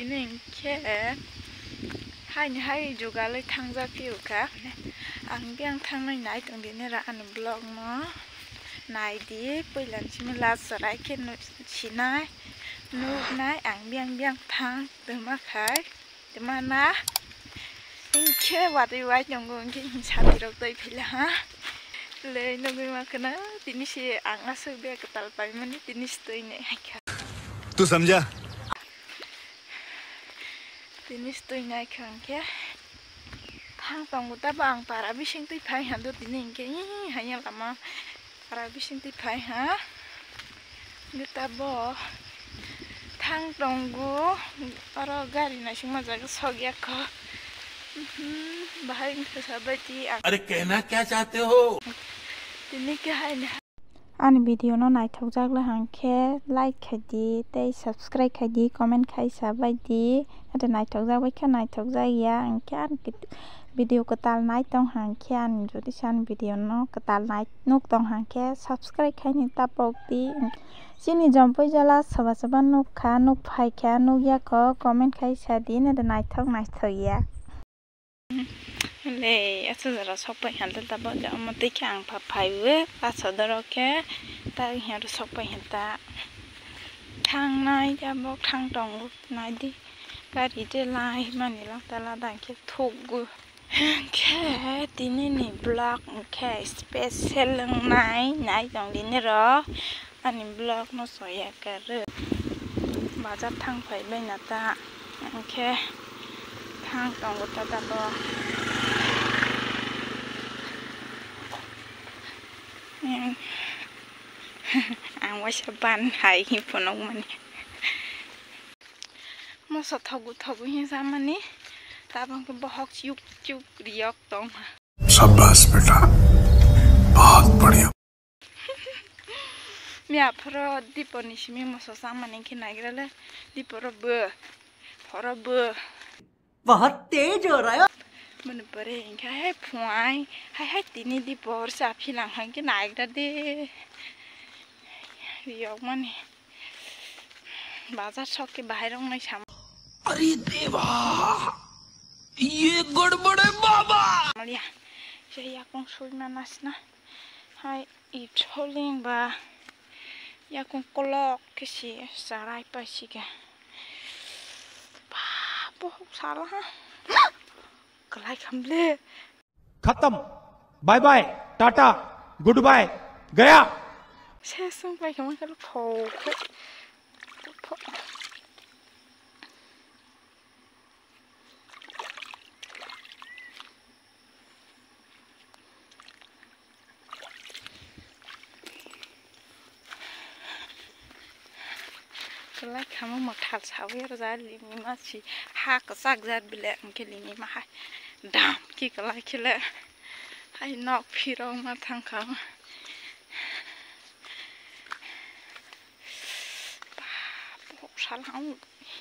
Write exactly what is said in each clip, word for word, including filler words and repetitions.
Nini khe haini hai jugalwi thangjak phiyokha. Ang biyang thangnai nai tong di nera ani vlog no nai di, puila ni simi last chwrai khe nu-, sinai nuknai ang biyang biyang thang tongma khai. Tongma na hinkhe watwi wai tongo hinkhe hini sati rok twi phila ha. Le nugwi ma khna tini se ang aswk biyang kwtal paimani tini se twi nai hai kha. Tu samjha? Tini se twi nai kha hinkhe. Thang tongo tabo ang para bising twi phai hando tini hinkhe, ih, haiya lama para bising twi phai ha. Hinkhe tabo thang tongo, oro gari naisingma jaga sok ya kho. Mhm, bahai wngkha sabai di ang. अरे कहना क्या चाहते हो? Tini khe hai Ani video no naithokjak le hang khe like khai di tei subscribe khai di, comment khai sa bai di. Nate naithokjak bai khe naithokjak ya, hing khe ani video kwtal nai tong hang khe ani jodi se ani video no kwtal nai nuk tong hang khe subscribe khai ni ta pok di. Chini Jompui Jala soba soba nuk kha, nuk phai kha, nuk ya kho, comment khai sa di, nate naithok naithok ya. Le, acha jora sok pai hwn ta, ta bo ja, omo twi khe ang pha phai o, paso doro khe ta hiya ro sok pai hwn ta. Thang nai ta bo thang tongo nai di, gari de lai mani lada lada khe thok o. Khe tini ni vlog khe special wngnai nai tong di nero. Ani vlog no soya khe rw. Bazar thang phai bai na ta. Hwnkhe thang tongo ta ta bo. Ang waisa ban hai hi phunuk mani. Moso thogu thogu hi samani. Tabang khe bohok chuk chuk riyok tong. शाबाश बेटा, बहुत बढ़िया। Miya phoro Dipo ni simi moso samani khe naigra le, Dipo ro bo, phoro bo. बहुत तेज हो रहा है। Mani pore hinkhe hai phuai, hai hai tini Dipo hor sa philang hai khe naigra de. Riyok mani. Bazar sok khe bahai rok nai sam. अरे देवा, ये गड़बड़ है बाबा। Malia, se yakung sui ma nasna. Hai. Itholing ba yakung kolok khe si charai pai si khe. Ba, bohok sala ha. Kalai khamle. खत्म। Bye bye, tata, goodbye, गया। Sesung pai khamle kalo thok khe. Kwlai khama mwthal sawi rwjak lini ma si ha kwchak jak bile hwnkhe lini ma hai dam khe kwlai khe le hai nok phirok ma thang kha. Ba, bohok sal hang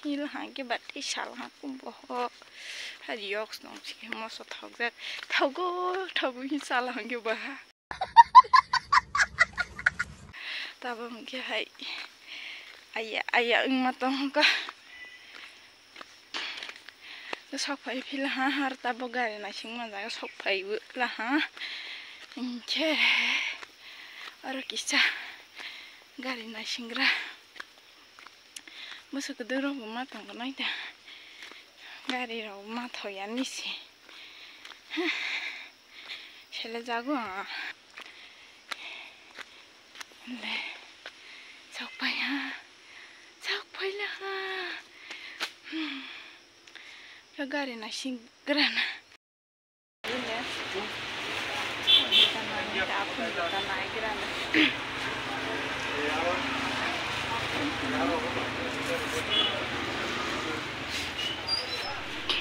hil hang khe ba tei sal hang khe bohok. Hai yok song si khe moso thok jak. Thogo, thogo hi sal hang khe ba. Tabo hwnkhe hai aya, aya wngma tong kha. Sok phai phila ha, har tabo gari naisingma jaga sok phai la ha. Hinkhe oro kisa gari naisingra. Bwswk kwdwrok bo ma tongo nai da. Gari rok ma thoya nisi. Sele jago ang. Le. Sok phai ha. Sok phai la ha. Hmm. Yo gari naising grana.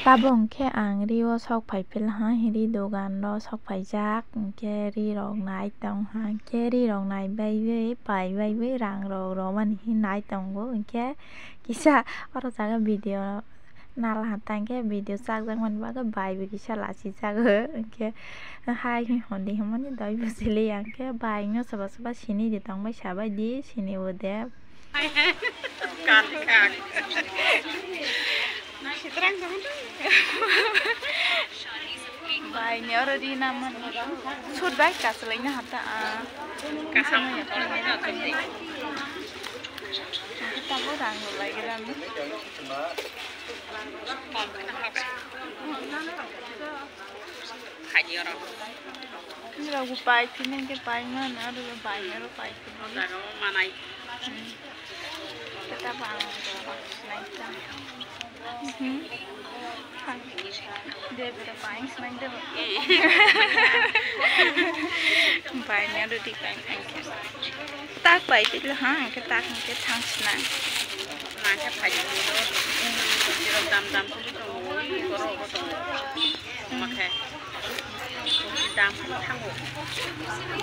Tabo hwnkhe ang rio sok phai phila ha, ri dogan ro sok phaijak, hwnkhe ri rok nai tong ha, hwnkhe ri rok nai baiwi, pai baiwi, rang rok romani hinwi nai tongo, hwnkhe kisa oro jaga video nala ha, tangkhe video chakjakmani bagwi bai bo kisa lachijago, hwnkhe hai hwnwi hwnwi hwnmani doi bwchwlwi, hwnkhe bai no sobo sobo sinidi tongbai sabaidi, sinibo de. Kan kak. Bai ni oro ri na man. Sut bai kasalai na hata a. Kasam. Tabo rang lai gram. Khaji oro. Ni rok pai phine ke pai man aro bai aro pai phine. Jaga o manai. Hmm. Tata bang. Mhm. Debra pains main debo. Bai na roti pain pain khe. Tak pai tilo ha, ke tak ke thang sna. Nang khe phai. Dam dam kuli tongo, ui, borok bo tongo. Makhe. Dam kuli thango.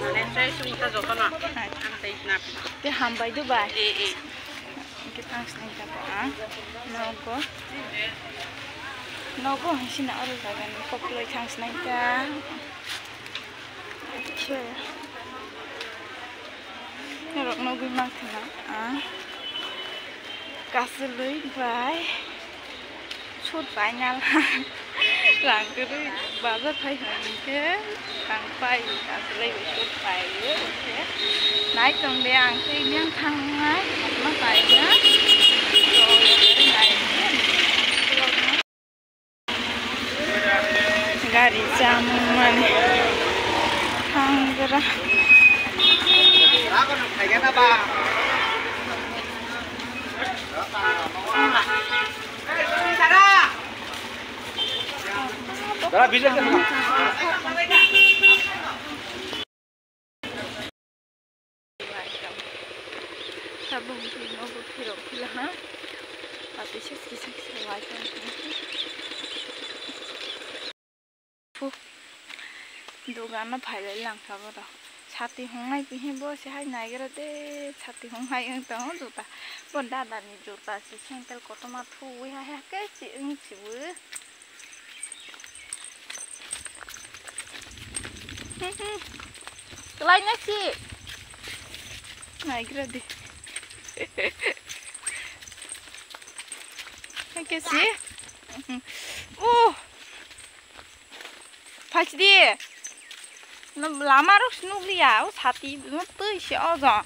Mane trai sung ta jotono. Ang tei na. Te hambai do bai. E, e. Hingke thangsnai tabok ang nogo, nogo hai sina oro jaga ni kokloi thangsnai ta. Khe norok nogwi mangkha na ang kasulwi bai. Sut bai nal rang kwrwi bazar phai hwnkhe rang pai kasulwi bai sut pai o hwnkhe nai tong de ang tei yang thangnai ma pai ya. Gari chamung mani thanggra. Tabuk hwnkhe nogo phirok phila ha. Patwi se kisa kisa wai tong. Phu. Dogano phailai langkha borok. Sati hongnai khe bo se hai naigra de, sati hongnai wng tongo juta. Bo dada ni juta se sandal kotorma thuwi hai hai khe se wng sibwi. Kalai na si. Naigra de. Hai khe se. Oh. Phaisidi. Lama rok se nukliya, o sati no twi se o jang.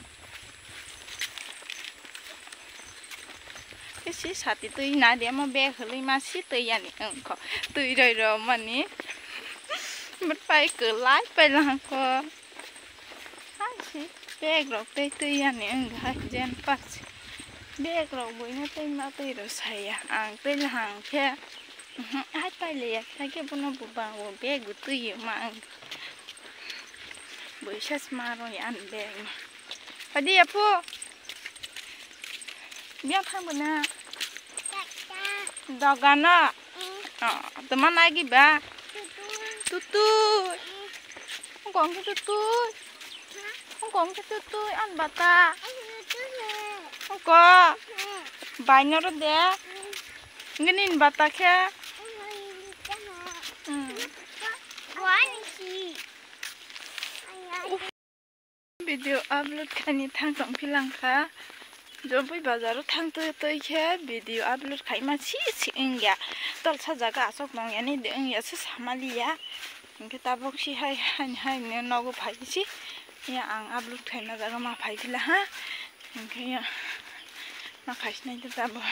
Kesi sati twi na de mo bag hwlwi ma si twi yani wngkho. Twi roi rw mani. But pai kwlai pai lang kho. Hai si bag rok tei twi yani wngkha jen pas. Bag rok buino tei ma twi rw saya. Ang twi lang khe. Mhm, hai paile ya, hai khe bono bo ba, bo bag bo twi ma ang. Bo isa sma rw ya ang bag. Hadi apu. Biya thang bo na. Dogano. Oh, toma nagi ba. Tutui. Kong ke tutui. Kong ke tutui an bata. Ko. Bainoro de. Nginin bata khe. Hmm. Video upload khaini thang tong philangkha. Jompui bazaro thang twi twi khe video upload khaima si si wngya. Tolsa jaga aswk tong yani de wngya se samaliya. Hingke tabok si hai, hai, hai ne nogo phai si. Ya ang upload khaina jaga ma phai phila ha. Hingke ya ma khai sinai de tabok.